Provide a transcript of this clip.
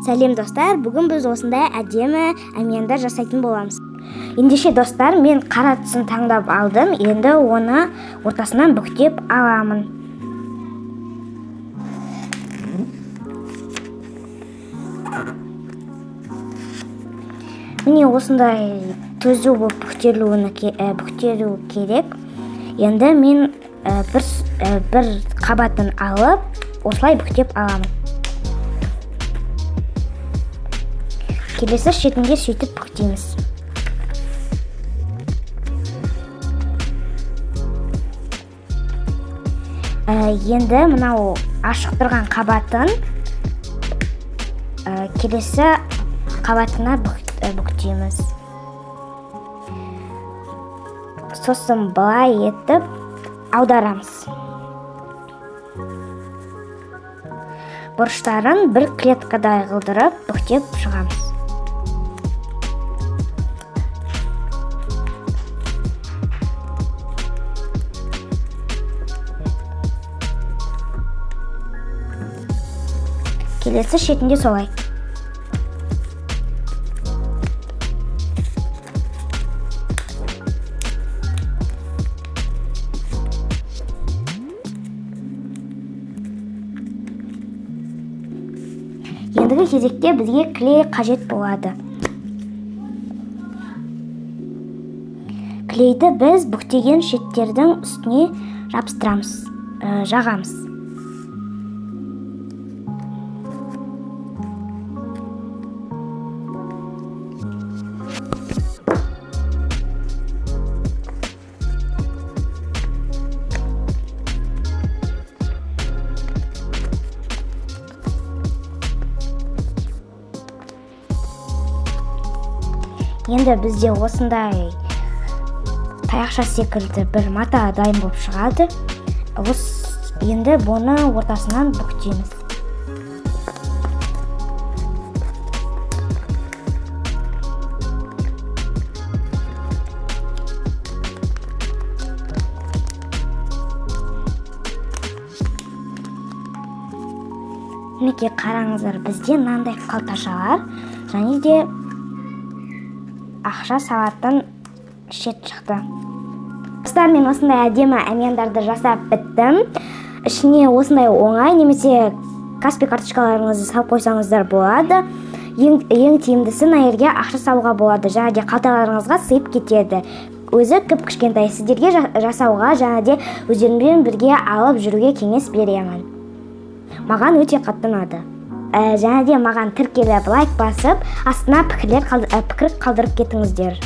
Сәлем, достар! Бүгін біз осындай әдемі әмияндар жасайтын боламыз. Ендеше, достар, мен қара түсін таңдап алдым. Енді оны ортасынан бүктеп аламын. Міне, осындай түзу болып бүктелу керек. Енді мен бір қабатын алып, осылай бүктеп аламын. Келесі шетінде сөйтіп бүктейміз. Енді мынау ашық тұрған қабатын келесі қабатына бүктейміз. Сосын былай етіп аударамыз. Бұрыштарын бір клеткадай қылдырып бүктеп шығамыз. Келесі шетінде солай. Ендігі кезекте бізге клей қажет болады. Клейді біз бүктеген шеттердің үстіне жабыстырамыз, жағамыз. Енді бізде осындай таяқша секілді бір мата дайын болып шығады. Енді бұны ортасынан бүктейміз. Мінекей, қараңыздар, бізде мынандай қалташалар және де ақша салатын шет шықты. Достар, мен осындай әдемі әмияндарды жасап біттім. Ішіне осындай оңай немесе Каспи карточкаларыңызды салып қойсаңыздар болады. Ең тиімдісі, мына жерге ақша салуға болады және де қалталарыңызға сыйып кетеді. Өзі кіп кішкентай, сіздерге жасауға және де өздеріңізбен бірге алып жүруге кеңес беремін. Маған өте қатты ұнады. Және де маған тіркеліп, лайк басып, астына пікір қалдырып кетіңіздер.